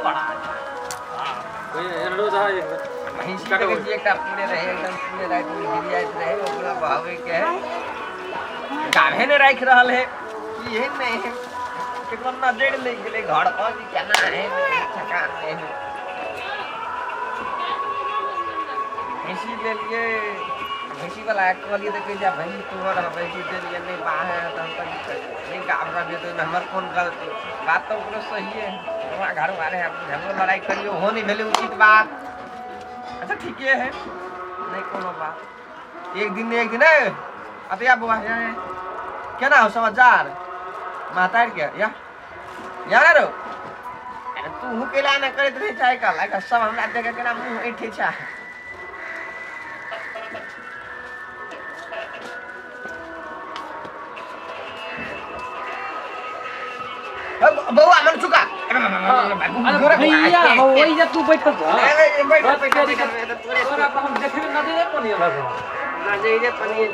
बड़ा एहनो रहा एक भैंसी देखै छी एकटा पूरे रहे एकदम पूरे राति में गिरियाइत रहे ओकरा बहाबै के है गाभे ने राखि रहल है की है नहीं है केकरो नजरि लागि गेलै घर पर कि केना है ठेकान नहीं है भैंसी लेलियै भैंसी वाला कहलियै तऽ कहै छै भैंसी तोहर है भैंसी देलियै नहि बाहे है तऽ हम कथी करियै नहि गाभ रहलियै तऽ ओहिमे हमर कोन गलती बात तऽ ओकरो सहिए है हमरा घरवाले है झगड़ो लड़ाइ करियौ ओहो नहि भेलै उचित बात अच्छा ठीके है नहि कोनो बात एक दिन एक दिन ए अतया बौआ या केना हो समाचार महतार के या या रो अरे तू केला ना करैत रहे छै आइ काल्हि सब हमरा देख के केना मुँह ऐठे छै बौआ मन चुका अरे भैया हो वही जा तू बैठल छ तोरा पर हम देखबे नजरे पनी अलग नजरे पनी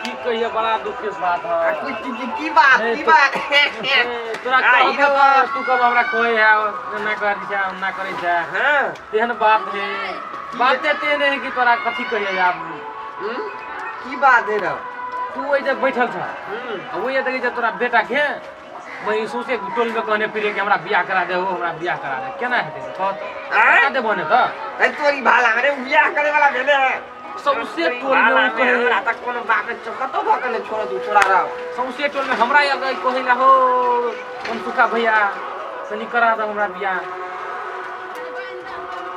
की कहिए बड़ा दुख के बात है की बात की बात तोरा कहब तू कब हमरा कहे है ना करै छै ना करै छै हां तेहन बात है बाते तेहन है कि तोरा कथी कहिए आब की बात है रे तू ओहि जग बैठल छ आ ओहि देखै छ तोरा बेटा के वही सोचे टोल में कहने फिरे कि हमरा बियाह करा दे हो हमरा बियाह करा दे केना हेतै कह करा देबो ने तऽ अरे तोरी भाला अरे बियाह करे वाला भेले है सौंसे टोल में ओ कहे हमरा त कोनो बाप ने कतौ भऽ के ने छोड़ दू छोड़ा रहा सौंसे टोल में हमरा आयल कहे ला हो कोन सुखा भैया तनी करा दे हमरा बियाह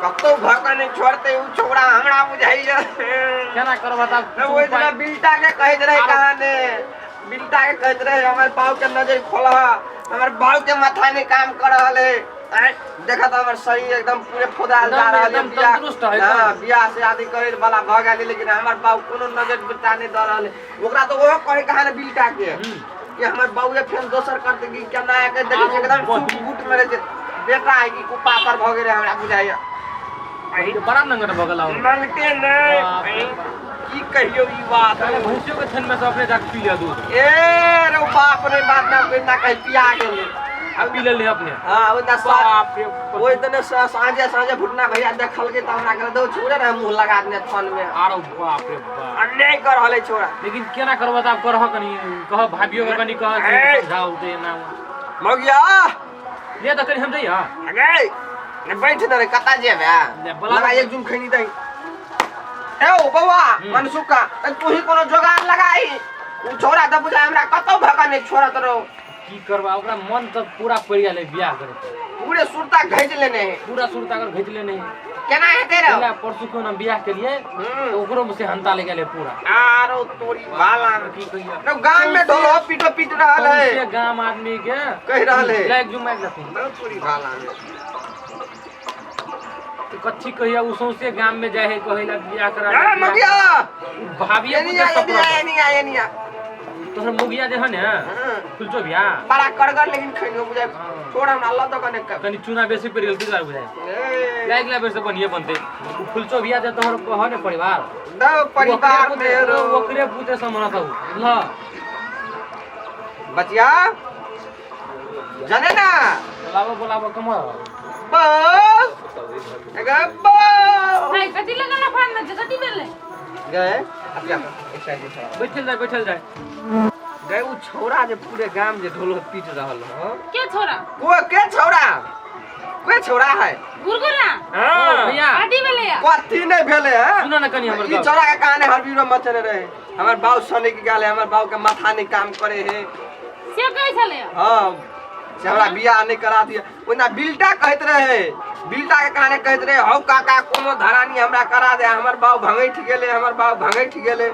कतौ भऽ के नहि छोड़ते उ छोकरा हमरा बुझाइया केना करब तब ओहि दिना बिल्टा के कहैत रहे कहाँ ने बिल्टा के कहैत रहे हमर बाऊ के नजर खोलह हमर बाऊ के माथा नहीं काम कर रहल है आँय, देखत हमर शरीर एकदम पूरे फुदाल जा रहल है एकदम तंदुरुस्त है, एकदम। हाँ बियाह से आदि करे वाला भऽ गेल लेकिन हमर बाऊ कोनो नजर बिल्टा नहीं दऽ रहल है ओकरा तऽ ओहो कहे कहाँ ने बिल्टा के कि हमर बाबूए फेर दोसर करते कि केना के देखै छियै एकदम सूट बूट में रहै छै बेटा है कि कुपातर भऽ गेलै हमरा बुझाइया बड़ा नंगर भऽ गेल नंगटे नहि की कहियौ ई बात अरे भैंसियो के थन में से अपने जाके पी लिया दूध ए रे बाप रे बाप ना कोई ना कहीं पिया गेलै आ पी लेले अपने हां ओहि ना बाप रे ओहि दिने साँझे साँझे भुटना भैया देखलकै तऽ हमरा कहल दौ छोड़े ने मुँह लगा देने थन में आरो बाप रे बाप अन्याय कर रहल छोड़ा लेकिन केना करबह तऽ आब करह कनी कह भाभियो के कनी कह ए! समझाउ दे एना मगिया ले तऽ कनी हम जइया अगे ने बैठ ने रे कता जेबे ले, बला- लगा एक जुम खैनी दही ए ओ बौआ मनसुखा तू ही कोनो जोगाड़ लगाई उ छोड़ा तऽ बुझाय हमरा कतौ भगा नहीं छोड़ा तो की करबा ओकरा मन तऽ पूरा पड़ि गेलै बियाह करे पूरे सुरता घैच लेने है पूरा सुरता अगर घिच लेने है केना हेतै रे पहला परसू क्यों ना बियाह के लिए हम्म। तो ओकरो में से हंता ले गेलै पूरा आरो तोरी भाला की कहिया रे गाम में ढोलो पीटो पीट रहल है सौंसे गाम आदमी के कहि रहल है। लाइक जुमाइ लेथिन रे तोरी भाला में तो कथी कहिया उ सौंसे गाम में जाए है कहै ला बियाह करा ए दे, बियाह मगिया करा। भाभिये एनी आ एनी आ एनी आ एनी आ तोहर मुगिया जे है ने हम्म। कुलचो बिया बड़ा कड़गर लेकिन खैनो बुझाय छोड़ हमरा लऽ दऽ कने कब कनी चूना बेसी पड़ि गेल तू बुझाय ए लाइक ला बेर से बढ़िए बनते उ फुलचो बिया जे तोहर कह ने परिवार दो परिवार में रो ओकरे पूते समरत हु ल बचिया जाने ना बोलाबो बोलाबो कमर बो अगे बो भाई कथी लगल फान में कथी भेलै गए अब जा एक साइड से छोड़ा। बैठल जाय बैठल जाय गए उ छौड़ा जे पूरे गाम जे ढोल पीट रहल हो के छोरा को के छौड़ा के छौड़ा है गुरगुरा ओ भैया कथी भेलै या कथी नहीं भेले है सुनो ना कनी हमर ई गप छौड़ा के कहानी हर वीर मचने रहे हमर बाऊ सने के गाले हमर बाऊ के माथा नहीं काम करे है से कहै छलै हाँ से हमरा बियाह नहीं करा दिया ओना बिल्टा कहैत रहे बिल्टा के कहानी कहैत रहे हौ काका कोनो धरानी हमरा करा दे हमर बाऊ भंगैठ गेले हमर बाऊ भंगैठ गेले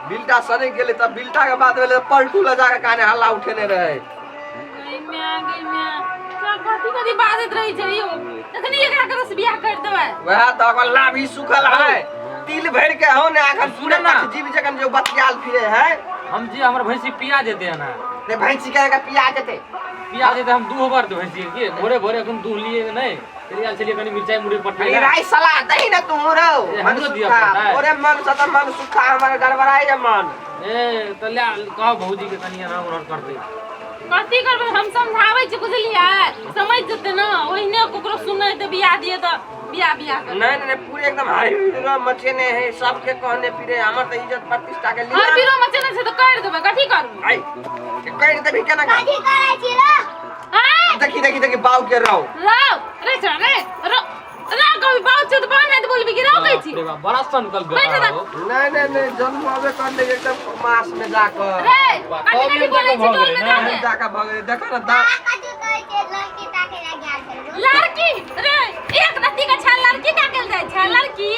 बिल्टा सने गेले तब बिल्टा के बाद भेले पलटू ल जाके कहानी हल्ला उठेने रहे गई म्या गई म्या का कथी कथी बाजैत रहै छै यौ तखनी एकरा कतऽ से बियाह कर देबै वएह तऽ अगर लाभी सुखल है तिल भरि के हो ने अखन सुने ना। जीव जखन जो बतियाल फिरे है हम जे हमर भैंसी पिया जेते ना ने भैंसी के पिया जेते पिया जेते हम दूह बर भैंसी के भोरे भोरे अखन दूह लिए नहीं चलि आयल छलियै कनी मिरचाई मुड़ी पठाइ अरे राय सलाह दही ने तू रो ए, मन हमरो दिअ सुखा पड़तै। ओरे मन से तऽ मन सुखा हमर गड़बड़ाइ जे मन ए तऽ ले कह भौजी के कनी एना ओना करतै कथी करबै हम समझाबै छी बुझलियै समझ जेतै ने ओहिने ककरो सुनै तऽ बियाह दिए तऽ बियाह बियाह कर नहीं नहीं पूरे एकदम हाई हीरो मचेने है सबके कहने फिरे हमर तऽ इज्जत प्रतिष्ठा के हर लिए बीरो मचेने छै तऽ कर देबै कथी करबै आई के कहि देबी केना कर कथी करै छी रो आय देखी देखी देखी बाऊ के रहो राव रे चल रे रो रा कभी बात छै तऽ बहन है तऽ बोलबी कि राव कहै छी बाप रे बाप, बड़ा सनकल बैठ बेटा जा। हो। नहीं नहीं नहीं जन्म आबे कर ले एकदम मास में जाकर रे वाह, कथी कब कथी बोलै तक छी टोल भऽ में गेलै, ने? जाके जाकर भऽ गेलै देखो ना दा कथी कहै छै लड़की ताके ला गेल छलै लड़की रे एक रत्ती के छै लड़की ताकल जाइ छै लड़की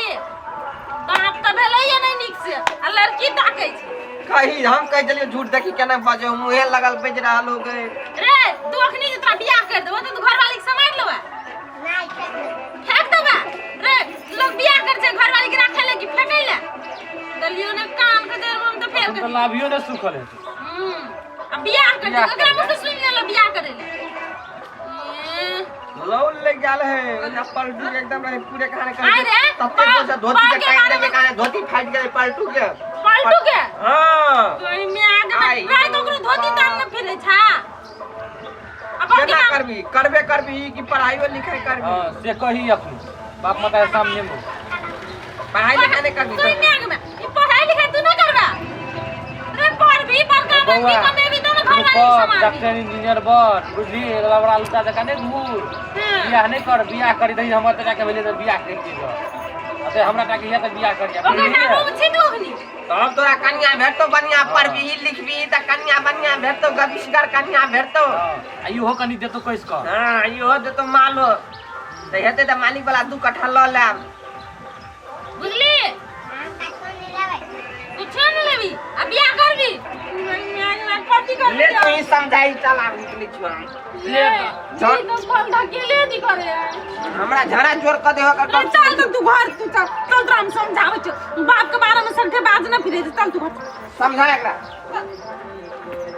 बाप तऽ भेलैये नहि नीक से आ लड़की ताकै छै कही हम कहि देलियै झूठ देखी केना बजे मुँहे लगल बजि रहल हो गए रे तू अखनी जे तोरा बियाह कर देबो तऽ तू घरवाली के सम्हारि लेबै नहि फेंक देबै। फेंक देबै रे लोग बियाह कर छै घरवाली के राखै ले कि फेंकै ले दलियो ने कान के जड़ में हम तऽ फेंक एखन तऽ लाभियो ने सुखल हेतै। आ बियाह कर बियाह ओकरा कर मुँह से सुनि लेलो बियाह करे ले ए, लौल ले गेल है ओना पलटू के एकदम रहे पूरे कहानी आइ रे, तते पाव- से धोती पाव के के काटि बारे देलकै कहानी धोती फाटि गेलै पलटू के पलटू के हाँ कोई में आगे में आइ। राय ककरो धोती तान में फिरे छा अब बाकी केना काम करबी करबे करबी कि पढ़ाइयो लिखाइ करबी हाँ, से कही अखनी बाप माता के सामने में पढ़ाई लिखाइ नहि करबी कोई में आगे में ई पढ़ाई लिखाई तू ना करबा रे पढ़बी बड़का बनबी बौआ, कमेबी तब ना तू घरवाली पढ़, संभालबी डॉक्टर इंजीनियर बन बुझली लबड़ा लुटा जकाँ नहि घूर हाँ। बियाह नहि कर बियाह करी दही हमर तऽ जाके भेलै तऽ बियाह करि दिअ अते हमरा टाके हिया तऽ बियाह करिया ओकर नाम छी तू अखनी तब तोरा कनिया भेटतो बढ़िया पढ़बी लिखबी तऽ कनिया बढ़िया भेटतो गविसगर कनिया भेटतो आ इहो कनि देतो कसि कऽ हाँ इहो देतो मालो तऽ हेतै तऽ मालिक वाला दू कट्ठा लऽ लेब बुझली हम कछो नहि लेबै कुछो नहीं लेबी आ बियाह करबी कथी करबी ले तू ही समझाई चल आब निकलै छियौ हम। ले ई तो फल धकेले दी करे हमरा झड़ा जोर कऽ देहो रे चल तो तू घर तू चल चल तोरा हम समझाबै छियौ बाप के बारे में सगठे बाज ना फिरे चल तू घर समझा एकरा चल।